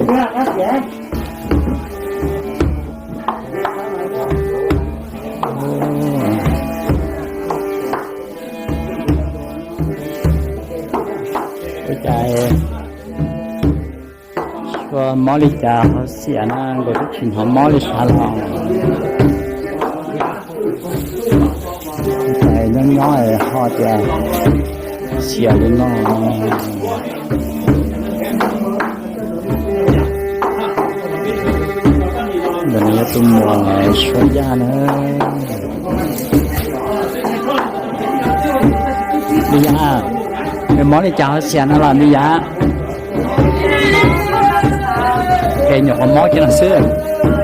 Ua cas tshuav mob li cas ho xiam na, nkawd twb tsis hnov mob li sas los. Cas nyob nyob ho tias xiam li no. Ntawm no yog tus muam Suav Yaj na. Li Yaj, nws mob li cas ho xiam no los Li Yaj? Ces nyuam qhuav mob kiag no xwb.